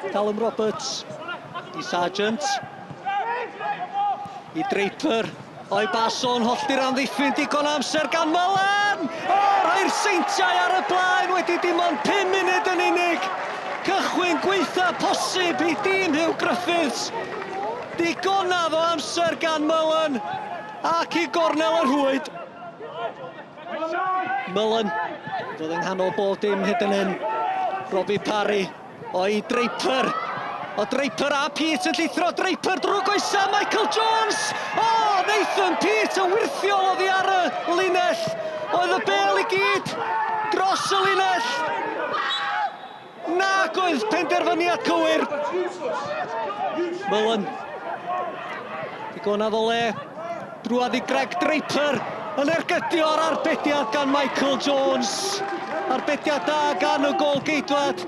Callum Roberts i Sargent. I Draper. O'i bas o'n hollti'r amddiffyn digon amser gan Mullen! O, rhai'r Seintiau ar y blaen wedi dim ond 5 munud yn unig. Cychwyn gweitha posib i dîm Huw Griffiths. Digonedd o amser gan Mullen ac i gornel y rhwyd. Mullen, fod yng nghanol bob dim hyd yn hyn. Robbie Parry o'i Draper. O Draper a Peart yn llithro. Draper drwy goesau Michael Jones. O, Nathan Peart yn wyrthiol oddi ar y linell. Oedd y bel i gyd dros y linell. Nac oedd penderfyniad cywir. Mullen. Digonedd o le. Drwodd i Greg Draper yn ergydio ar arbediad gan Michael Jones. Arbediad da gan y gôl-geidwad.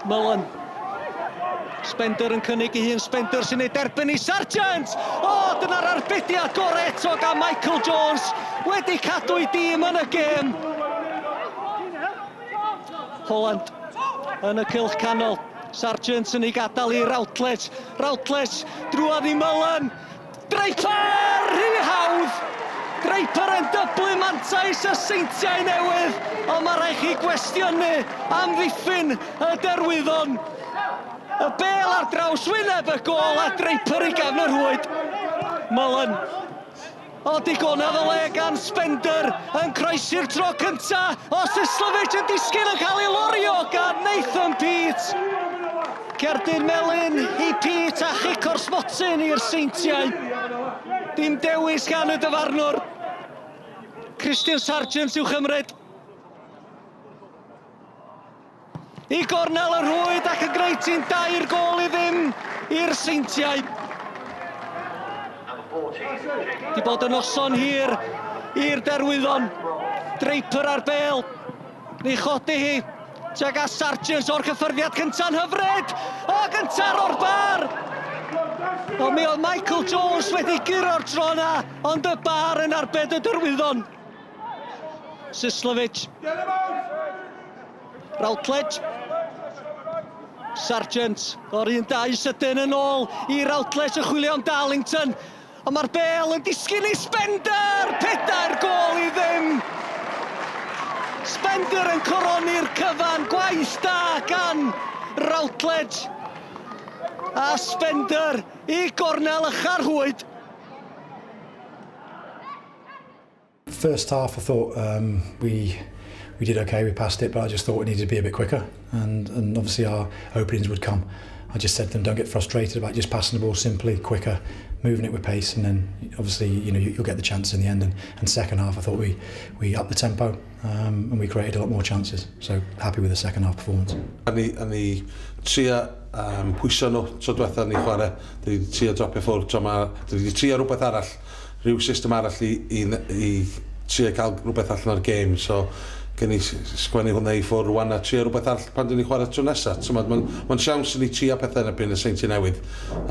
Mullen. Spender yn cynnig ei hun, Spender sy'n ei derbyn i Sargent! O, dyna'r arbediad gorau eto gan Michael Jones, wedi cadw ei dîm yn y gêm. Holland yn y cylch canol. Sargent yn ei gadael i Routledge. Routledge drwodd i Mullen. Draper! Rhy hawdd! Draper yn dyblu mantais y Seintiau Newydd, ond mae rhaid chi gwestiynu amddiffyn y Derwyddon. Y bêl ar draws wyneb y gôl a Draper i gefn y rhwyd. Mullen. O, digonedd o le gan Spender yn croesi'r tro cynta. O, Sislovic yn disgyn yn cael ei lorio gan Nathan Peate. Cerdyn melyn i Peate a chic o'r smotyn i'r Seintiau. Dim dewis gan y dyfarnwr. Christian Sargent i'w chymryd. I gornel y rhwyd ac yn gwneud ti'n dair gôl i ddim i'r Seintiau. Di bod yn noson hir i'r Derwyddon. Draper ar bêl. Ni chodi hi. Tuag at Sargent o'r cyffyrddiad cynta'n hyfryd. O, gyntaf o'r bar! O, mi oedd Michael Jones wedi guro'r tro yna, ond y bar yn arbed y Derwyddon. Sislovic. Routledge. Sargent o'r un dau sydyn yn ôl i Routledge yn chwilio am Darlington. Ond mae'r bêl yn disgyn i Spender! Pedair gôl i ddim! Spender yn coroni'r cyfan, gwaith da gan Routledge. A Spender i gornel ycha'r rhwyd. First half, I thought um, we we did okay, we passed it, but I just thought we needed to be a bit quicker, and, and obviously our openings would come. I just said to them, don't get frustrated about just passing the ball simply, quicker, moving it with pace, and then obviously you know you, you'll get the chance in the end. And, and second half, I thought we we upped the tempo um, and we created a lot more chances. So happy with the second half performance. A ni, a ni trio um, pwyso nhw tro diwetha ni chwarae. Dyn ni wedi trio dropio ffwrdd tro ma. Dyn ni wedi trio rhywbeth arall, rhyw system arall i, i, i trio cael rhywbeth allan o'r gêm. So, gen i sgwennu hwnna i ffwrdd rwan a trio rhywbeth arall pan dyn ni chwarae tro nesaf. Mae'n ma, ma siawns i ni trio pethau yn erbyn y Seintiau Newydd.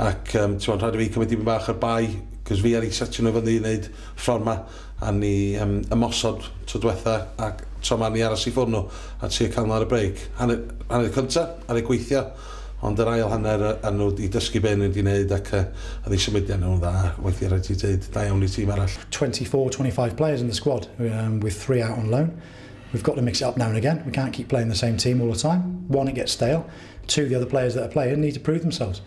Ac um, ti'n rhaid i fi cymryd dipyn bach o'r bai, cos fi ar ei setio nhw fyny i wneud ffordd ma a ni um, ymosod tro diwetha ac tro ma ni aros i ffwrdd nhw a trio cael nhw ar y break. Hanner, hanner cynta, ar ei gweithio, ond yr ail hanner a nhw wedi dysgu be nhw wedi wneud ac uh, oedd eu symudiad nhw'n dda, weithiau rhaid ti dweud da iawn i tîm arall. 24, 25 players in the squad um, with three out on loan. We've got to mix it up now and again. We can't keep playing the same team all the time. One, it gets stale. Two, the other players that are playing need to prove themselves.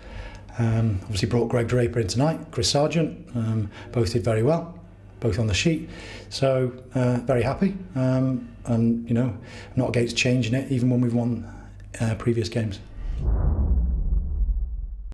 Um, obviously brought Greg Draper in tonight, Chris Sargent, um, both did very well, both on the sheet. So uh, very happy, um, and you know, not against changing it, even when we've won uh, previous games.